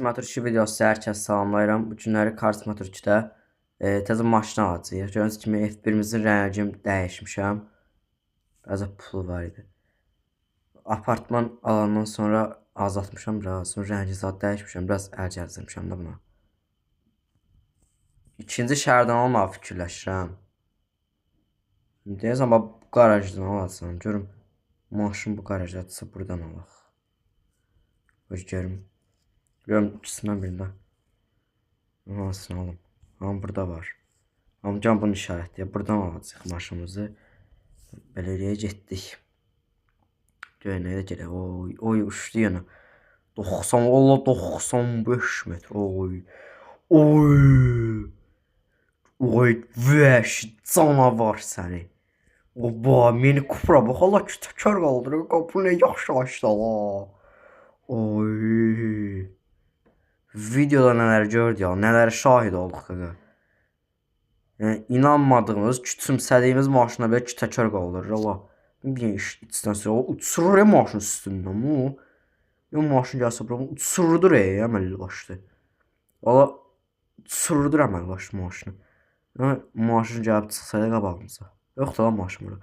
Motor 2 videosu hər kəs salamlayıram. Bu günləri Cars Motor 2-də təzə maşın alacağıq. Gördüyünüz kimi F1-imizin rəngini dəyişmişəm. Biraz pulu var idi. Apartman alandan sonra azaltmışam biraz. Sonra rəngi zad dəyişmişəm. Biraz əl gəzdirmişəm də buna. İkinci şəhərdən almağı fikirləşirəm. Deyəsən bax bu qarajdan alacağam. Görüm maşın bu qarajdadısa buradan alaq. Qoy görüm. Görüm ikisindən birində. Hansını alım? Amma burada var. Amma can bunu işarətləyək. Buradan alacağıq maşınımızı. Belə eləyə getdik. Görək nə ilə gələk. Oy, oy uçdu yenə. 90, Allah 95 metr. Oy. Oy. Oy, vəhşi canavar səni. Oba, Mini Cooper bax, Allah ki, təkər qaldırır. Bu nə yaxşı açdı la. Oy. Videoda nələr gördük ya, nələrə şahid olduq qaqa. Yəni inanmadığımız, küçümsədiyimiz maşına belə ki, təkər qaldırır Allah. Bir dənə içdən sonra o uçurur ya maşın üstündən bu. Ya maşın gəlsə bura uçurdur əməlli başlı. Valla uçurdur əməlli başlı maşını. Yəni maşın gəlib çıxsaydı qabağımıza. Yoxdur lan maşın bura.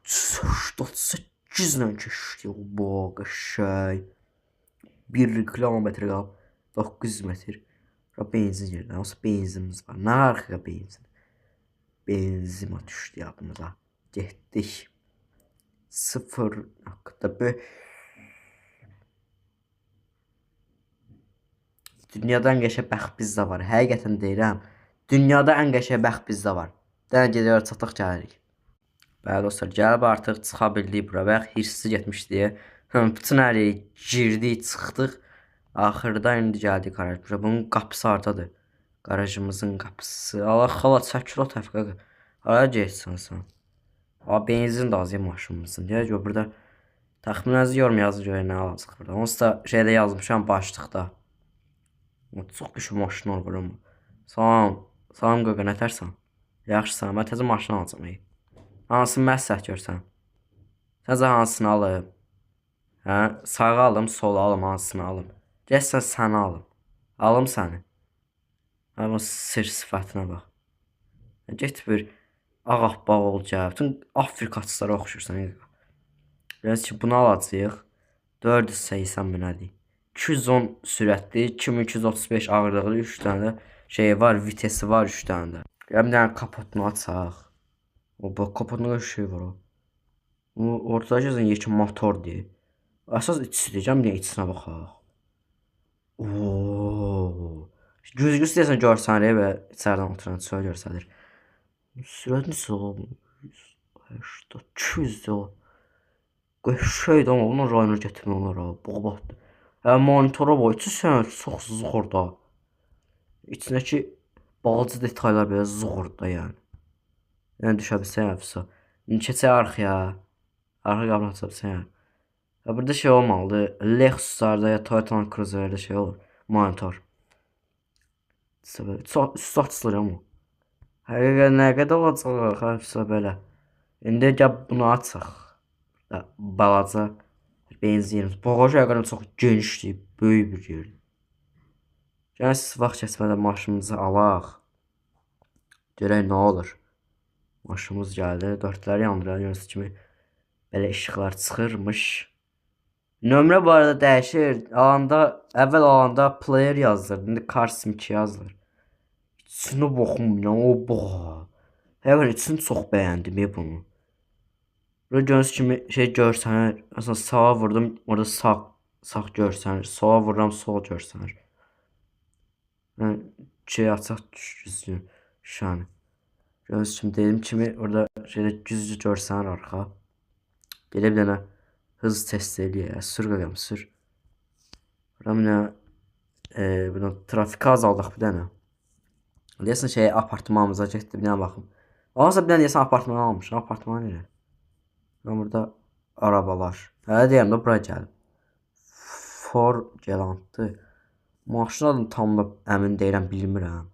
88 ilə keçdi. Oba, qəşəng. 1 kilometr qalıb. 900 metr. Bura benzin yerdə. Hansı benzinimiz var. Nə arxaya benzin? Benzin düşdü yadımıza. Getdik. 0.5. Dünyada ən qəşəng bəxt bizdə var. Həqiqətən deyirəm. Dünyada ən qəşəng bəxt bizdə var. Dənə gedək çataq gəlirik. Bəli dostlar, gəlib artıq çıxa bildik bura. Bayaq hirsli getmişdi. Bütün hər yerə girdik, çıxdıq. Axırda indi gəldik qaraj. Bura bunun qapısı hardadır? Qarajımızın qapısı. Allah xala çəkil o tərəfə qaqa. Hara getsən sən? A benzin də az ya maşınımızın. Deyək ki, burada təxminənizi yorum yazın görək nə alacaq burada. Onsuz da şeydə yazmışam başlıqda. O, çox güclü maşınlar var amma. Salam, salam qaqa, nətərsən? Yaxşısan, mən təzə maşın alacağam. Ey. Hansını məsləhət görsən? Səncə hansını alım? Hə, sağa alım, sola alım, hansını alım? Gəlsən səni alım. Alım səni. Hə, bu sir sifətinə bax. Get bir ağappaq ol gəl. Bütün Afrikaçılara oxşursan. Görürsünüz ki, bunu alacağıq. 480 minədir. 210 sürətli, 2235 ağırlıqlı 3 dənə də şey var, vitesi var 3 dənə də. Gəl bir dənə kapotunu açaq. O bax kapotunda şey var o. O ortada yazan yekə motordur. Əsas içi deyəcəm, bir dənə içinə baxaq. Oo. Güzgü istəyirsən görsənir və içəridən oturan çöl görsənir. Sürət neçə o? 180, 200 o. Qəşəngdir amma bunun rayona getmək olar ha. Boğbatdır. Hə monitora bax, içi sən çox zor da. İçindəki balaca detaylar belə zor da yəni. Yəni düşə bilsən həfsə. İndi keçək arxaya. Arxa qapını aça bilsən. Ya burada şey olmalıdır. Lexus'larda ya Toyota Land Cruiser'da şey olur. Monitor. Çox üstü açılır amma. Həqiqətən nə qədər olacaq həfsə belə. İndi gəl bunu açaq. Balaca benzin yerimiz. Bagaj həqiqətən çox genişdir, böyük bir yerdir. Gəlin siz vaxt keçmədən maşınımızı alaq. Görək nə olur. Maşınımız gəldi. Dördləri yandırır. Görürsünüz kimi belə işıqlar çıxırmış. Nömrə bu arada dəyişir. Alanda, əvvəl alanda player yazdırdı. İndi Car Sim 2 yazılır. İçinə baxım ya, oba. Həqiqətən içini çox bəyəndim ya bunu. Burada gördüyünüz kimi şey görsənir. Məsələn sağa vurdum, orada sağ görsənir. Sola vururam, sol görsənir. Yəni şey açaq güzgü şüşəni. Gördüyünüz kimi dediyim kimi orada şeydə güzgü görsənir arxa. Belə bir dənə hız test eləyək. Sür qaqam, sür. Bura bir dənə buradan trafiki azaldaq bir dənə. Deyəsən şey apartmanımıza getdi bir dənə baxım. Olmasa bir dənə deyəsən apartman almışam. Apartman necə? Ben burada arabalar. Hələ deyəm də bura gəlib. Ford Gelant'dı. Maşın adını tam da əmin deyiləm, bilmirəm.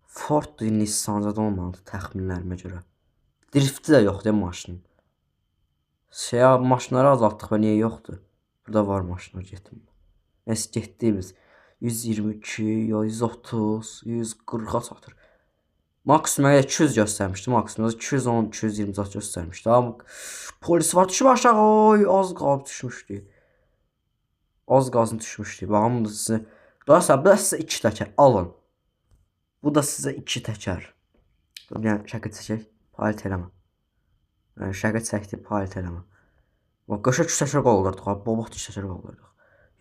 Forddur, Nissan-da olmalıdır təxminlərimə görə. Drifti də yoxdur maşının. Şey, maşınları azaltdıq və niyə yoxdur? Burada var maşınlar getdim. Neyse getdik biz. 122, 130, 140-a çatır. Maksimum mənə 200 göstərmişdi. Maksimum 210, 220 zat göstərmişdi. Amma polis var, düşüb aşağı. Oy, az qalıb düşmüşdü. Az qalsın düşmüşdü. Baxın bu da sizə. Dostlar, bu da sizə 2 təkər. Alın. Bu da sizə 2 təkər. Yəni şəkil çəkək. Palit eləmə. Yəni şəkil çəkdi, palit eləmə. Bax, qəşəng 2 təkər qaldırdıq. Babat 2 təkər qaldırdıq.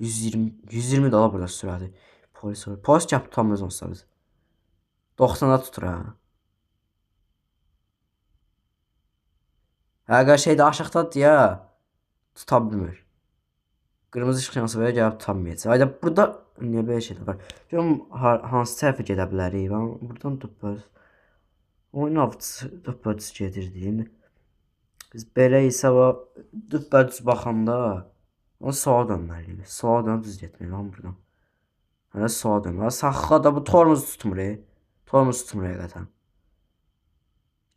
120, 120 dala burada sürəti. Polis var. Polis gəlib tutamaz onsuz biz. 90-da tutur ha. Həqiqə şeydə aşağıdadır ya. Tuta bilmir. Qırmızı işıq yansa belə gəlib tutamayacaq. Ayda burada niyə belə şeylər var? Görüm hansı tərəfə gedə bilərik. Ben buradan düppəz. Oyun avçısı düppəz gedirdi. İndi biz belə isə düppəz baxanda onu sağa dönməliyik. Sağa dönüb düz getməliyik lan buradan. Hələ sağa dönməli. Saxla da bu tormoz tutmur. Tormoz tutmur həqiqətən.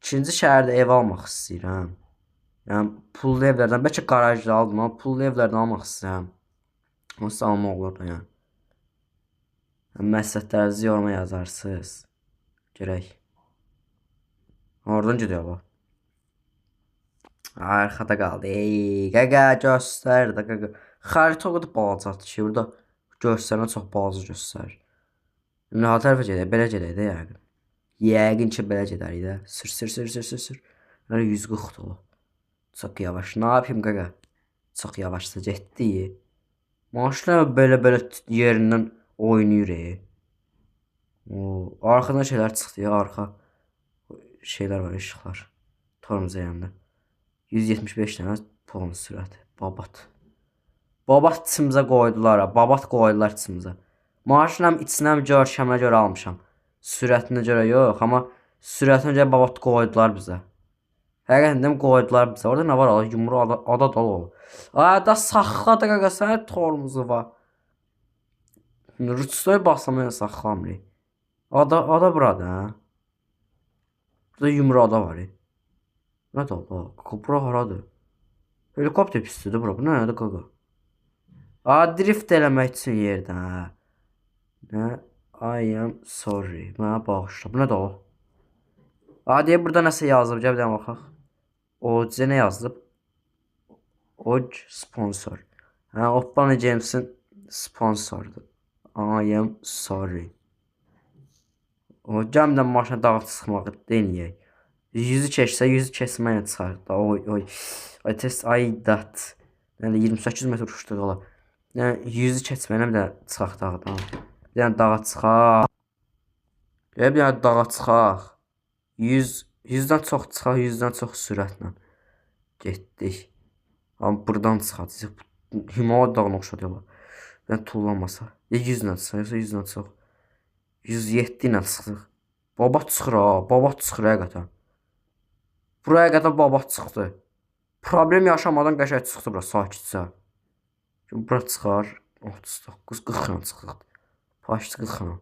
İkinci şəhərdə ev almaq istəyirəm. Yəni pullu evlərdən, bəlkə qarajda aldım, amma pullu evlərdən almaq istəyirəm. Onsuz almaq olur da yəni. Məsləhətlərinizi yoruma yazarsınız. Görək. Oradan gidiyor bu. Arxada qaldı. Ey, qaqa göstər də qaqa. Xəritə o qədər balacadır ki, burada göstərən çox balaca göstərir. İndi ha tərəfə gedək, belə gedək də yəqin. Yəqin ki, belə gedərik də. Sür, sür, sür, sür, sür, sür. Hələ 140 dolu. Çox yavaş. Nə yapayım qaqa? Çox yavaşsa getdi. Maşına belə-belə yerindən oynayır. O, arxadan şeylər çıxdı ya, arxa şeylər var, işıqlar. Tormoz eləyəndə. 175 dənə tormoz sürəti. Babat. Babat içimizə qoydular ha. Babat qoydular içimizə. Maşın həm içinə həm görkəminə görə almışam. Sürətinə görə yox, amma sürətinə görə babat qoydular bizə. Həqiqətən deyim, qoydular bizə. Orada nə var? Ala, yumru ada, ada dolu o. Ay da saxla da qaqa, sənə tormozu var. Rüçstoy bassam yəni saxlamır. Ada, ada burada, hə? Burada yumru ada var. Nə də o? Qaqa, bura haradır? Helikopter pistidir bura. Bu nədir qaqa? A, drift eləmək üçün yerdən, hə. Nə? I am sorry. Mənə bağışla. Bu nədir o? A, deyə burada nəsə yazıb. Gəl bir dənə baxaq. OC nə yazılıb? OC sponsor. Hə, Oppanı Games'in sponsorudur. I am sorry. O gəmidən maşına dağa çıxmağı denəyək. Yüzü keçsə, yüzü keçməklə çıxar. Da, oy, oy. Ay, test, ay, dat. Yəni 28 metr uçduq ola. Yəni yüzü keçməklə bir də çıxaq dağdan. Bir dənə dağa çıxaq. Gəl bir dənə dağa çıxaq. 100-dən çox çıxaq, 100-dən çox sürətlə. Getdik. Amma buradan çıxacaq. Himalaya dağına oxşadı. Yəni tullanmasa. Ya 100 ilə çıxaq, yoxsa 100-dən çox. 107 ilə çıxdıq. Babat çıxır ha, babat çıxır həqiqətən. Buraya qədər babat çıxdı. Problem yaşamadan qəşəng çıxdı bura sakitcə. Şimdi bura çıxar. 39, 40 ilə çıxdıq. Paşdı 40 ilə.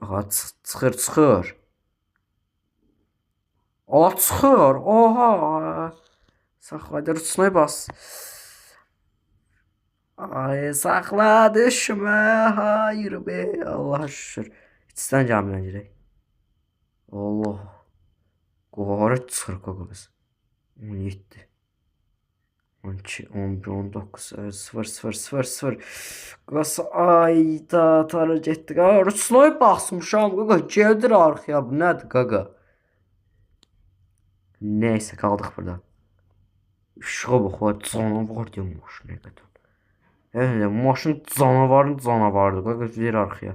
Aha, çıxır, çıxır. Allah çıxır. Oha. Saxla, rüçnoy bas. Ay, saxla, düşmə. Hayır be. Allah'a şükür. İçdən gəmidən girək. Allah. Hara çıxır qaqa biz? 17. 12, 11, 19, 0, 0, 0, 0. Qasa, ay da, tara getdik. Rüçnoy basmışam qaqa, gedir arxaya. Bu nədir qaqa? Neyse, qaldıq burada. İşığa bax, vay, canavar deyəm maşın həqiqətən. Yəni, maşın canavarın canavarıdır. Qaqa, ver arxaya.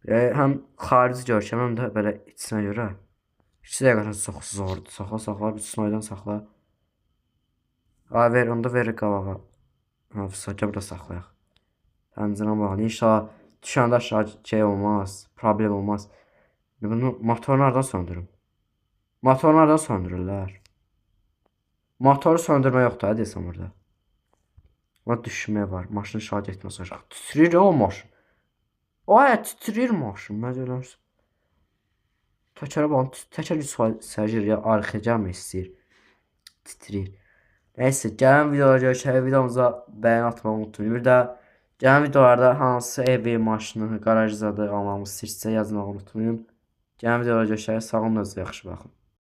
Yəni, həm xarici görkəm, həm də belə içinə görə. İçi də həqiqətən çox zordur. Saxla, saxla, bir snoydan saxla. Ha, ver, onu da ver qabağa. Ha, gəl burada saxlayaq. Pəncərəni bağlı. İnşallah düşəndə aşağı şey olmaz, problem olmaz. Bunu motorunu hardan söndürüm? Motorunu hardan söndürürlər? Motoru söndürmə yoxdur, hə desəm orada. Amma düşmək var. Maşın aşağı getməz aşağı. Titrəyir o maşın. O hə, titrəyir maşın. Məncə eləmirsən. Təkərə baxın. Təkər 100% sərgir ya arxaya gəlmək istəyir. Titrəyir. Neyse, gələn videoda görüşək. Videomuza bəyəni atmayı unutmayın. Bir də Gələn videolarda hansı evi, maşını, qaraj zadı almamı istəyirsinizsə yazmağı unutmayın. Gələn videolarda görüşərik. Sağ olun, özünüzə yaxşı baxın.